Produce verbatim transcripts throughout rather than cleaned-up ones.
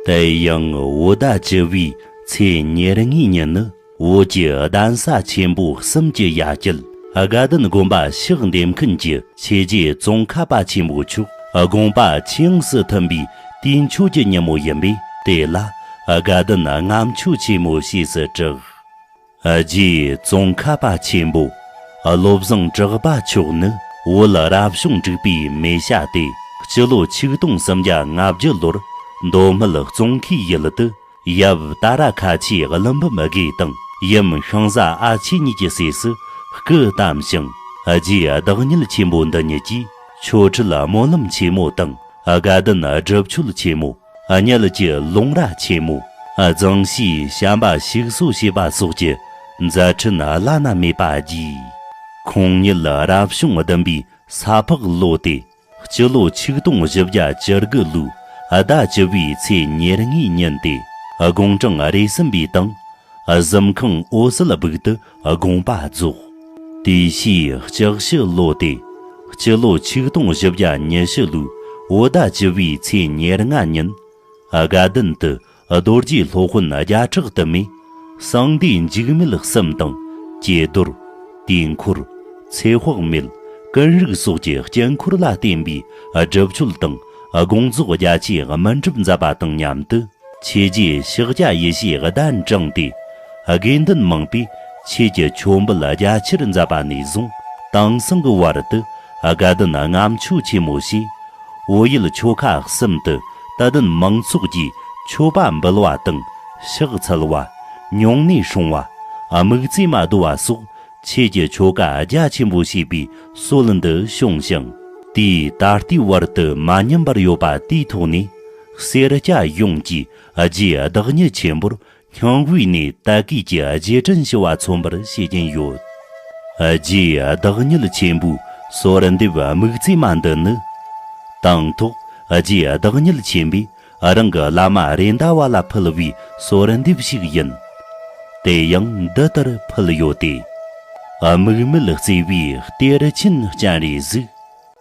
དེ་ཡང་བོད་ཟླ་བཅུ་བའི་ཚེས་ཉེར་ལྔའི་ཉིན་ནི། བོད་ཀྱི་གདན་ས་ཆེན་པོ་གསུམ་གྱི་ཡ་གྱལ་དགའ་ལྡན་དགོན་པ་ཕྱག་འདེབས་མཁན་གྱི་ཆོས་རྗེ་ཙོང་ཁ་པ་ཆེན་པོ་མཆོག་དགོངས་པ་ཆེས་ཡོངས་སུ་མཐུན་པའི་དུས་མཆོད་ཀྱི་ཉིན་མོ་ཡིན་པས། དེ་ལ་དགའ་ལྡན་ལྔ་མཆོད་ཆེན་མོ་ཞེས་སུ་གྲགས། རྗེ་ཙོང་ཁ་པ་ཆེན་པོ་བློ་བཟང་གྲགས་པ་མཆོག་ནི་བོད་རབ་བྱུང་དྲུག་པའི་མེ་བྱ་སྟེ། སྤྱི་ལོ་ཆིག་སྟོང་སུམ་བརྒྱ་ལྔ་བཅུ་ལོར་མདོ་སྨད་ཙོང་ཁའི་ཡུལ་དུ། ཡབ་ཏཱ་ར་ཁ་ཆེའི་ཀླུ་འབུམ་དགེ་དང་ཡུམ་ཤིང་བཟའ་ཨ་ཆེ་གཉིས་ཀྱི་སྲས་སུ་སྐུ་བལྟམས་ཤིང་། རྗེ་བདག་ཉིད་ཆེན་པོ་འདི་ཉིད་ཀྱིས་ཆོ་འཕྲུལ་སྨོན་ལམ་ཆེན་མོ་དང་། དགའ་ལྡན་སྒྲུབ་མཆོད་ཆེན་མོ། གཉལ་གྱི་ལུང་ར་ཆེན་མོ། རྫོང་ཕྱིའི་བྱམས་པ་ཞིག་གསོ་བྱེད་པ་སོགས་ཀྱི་མཛད་འཕྲིན་བླ་ན་མེད་པ་རྒྱས། ཁོང་ཉིད་རབ་བྱུང་བདུན་པའི་ས་ཕག་ལོ་སྟེ། སྤྱི་ལོ་ཆིག་སྟོང་བཞི་བརྒྱ་བཅུ་དགུ་ལོའི་ཟླ་བཅུ་བའི་ཚེས་ཉེར་ལྔའི་ཉིན་ཏེ། དགུང་གྲངས་རེ་གསུམ་པའི་དང་། གཟིམ་ཁང་འོད་གསལ་སྦུག་ཏུ་དགོངས་པ་རྫོགས། དེའི་ཕྱིའི་ལྕགས་ཕྱི་ལོ་སྟེ། སྤྱི་ལོ་ཆིག་སྟོང་བཞི་བརྒྱ་ཉི་ཤུ་ལོའི་བོད་ཟླ་བཅུ་བའི་ཚེས་ཉེར་ལྔ་ཉིན། དགའ་ལྡན་དུ་རྡོ་རྗེ་སློབ་དཔོན་བརྒྱ་ཕྲག་དུ་མས་གསང་བདེ་འཇིགས་མེད་གསུམ་དང་། ཀྱེ་རྡོར། དུས་འཁོར། ཚེ་དཔག་མེད། ཀུན་རིག་སོགས་ཀྱི་དཀྱིལ་འཁོར་ལ་བརྟེན་པའི་སྒྲུབ་མཆོད་དང་དགོངས་རྫོགས་རྒྱ་ཆེའི་སྨིན་གྲུབ་མཛད་པ་དང་མཉམ་དུ། ཆོས་རྗེ་ཤཱཀྱ་ཡེ་ཤེས་གདན་དྲངས་ཏེ། དགེ་འདུན་མང་པོས་ཆོས་ཀྱི་ཆོས་འབུལ་རྒྱ་ཆེར་མཛད་པ་ནས་བཟུང་། དེང་སང་གི་བར་དུ་དགའ་ལྡན་ལྔ་མཆོད་ཆེན་མོ་ཞེས། བོད་ཡུལ་ཆོལ་ཁ་གསུམ་དུ་དད་ལྡན་མང་ཚོགས་ཀྱིས་མཆོད་པ་འབུལ་བ་དང་ཕྱག་འཚལ་བ། ཉུང་ནས་སྲུང་བ། དམིགས་བརྩེ་མ་བསྡུ་བ་སོགས་ཆོས་ཀྱི་ཆོ་ག་རྒྱ་ཆེན་པོ་བྱས་པའི་སྲོལ་འདི་བྱུང་ཞིང་། དུས་ད་ལྟའི་བར་དུ་མ་ཉམས་པར་ཡོད་པ་དེའི་ཐོག་ནས། སེར་སྐྱ་ཡོངས་ཀྱིས་རྗེ་བདག་ཉིད་ཆེན་པོར་སྙིང་དབུས་ནས་དད་གུས་ཀྱི་རྗེས་དྲན་ཞུ་བ་མཚོན་པར་བྱེད་ཀྱིན་ཡོད། རྗེ་བདག་ཉིད་ཆེན་པོའི་གསོལ་འདེབས་དམིགས་བརྩེ་མ་འདི་ནི། དང་ཐོག་རྗེ་བདག་ཉིད་ཆེན་པོས་རང་གི་བླ་མ་རེད་མདའ་བ་ལ་ཕུལ་བའི་གསོལ་འདེབས་ཤིག་ཡིན། དེ་ཡང་འདི་ལྟར་ཕུལ་ཡོད་དེ། དམིགས་མེད་བརྩེ་བའི་གཏེར་ཆེན་སྤྱན་རས་གཟིགས།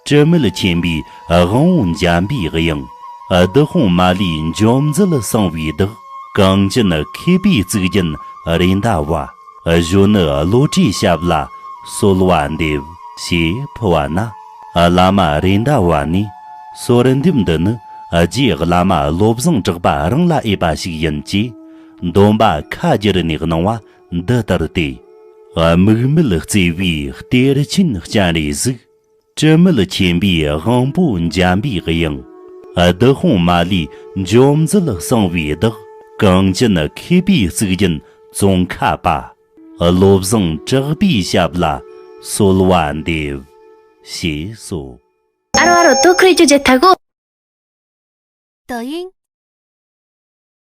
དྲི་མེད་མཁྱེན་པའི་དབང་པོ་འཇམ་པའི་དབྱངས། བདུད་དཔུང་མ་ལུས་འཇོམས་མཛད་གསང་བའི་བདག། གངས་ཅན་མཁས་པའི་གཙུག་རྒྱན་རེད་མདའ་བ། གཞོན་ནུ་བློ་གྲོས་ཞབས་ལ་གསོལ་བ་འདེབས། ཞེས་ཕུལ་བ་ན། བླ་མ་རེད་མདའ་བ་ནས། གསོལ་འདེབས་འདི་ནི་རྗེ་བླ་མ་བློ་བཟང་གྲགས་པ་རང་ལ་ཨེ་པ་ཞིག་ཡིན་ཅེས། འདོན་པ་ཁ་བསྒྱུར་ནས་གནང་བ་འདི་ལྟར་ཏེ། དམིགས་མེད་བརྩེ་བའི་གཏེར་ཆེན་སྤྱན་རས་གཟིགས། དྲི་མེད་མཁྱེན་པའི་དབང་པོ་འཇམ་པའི་དབྱངས། བདུད་དཔུང་མ་ལུས་འཇོམས་མཛད་གསང་བའི་བདག། གངས་ཅན་མཁས་པའི་གཙུག་རྒྱན་ཙོང་ཁ་པ། བློ་བཟང་གྲགས་པའི་ཞབས་ལ་གསོལ་བ་འདེབས། ཞེས་སོ། ཨ་རོ་ཨ་རོ། དོ་ཁུར་རྒྱུ་ཇེ་ཐག་གོ། 抖音，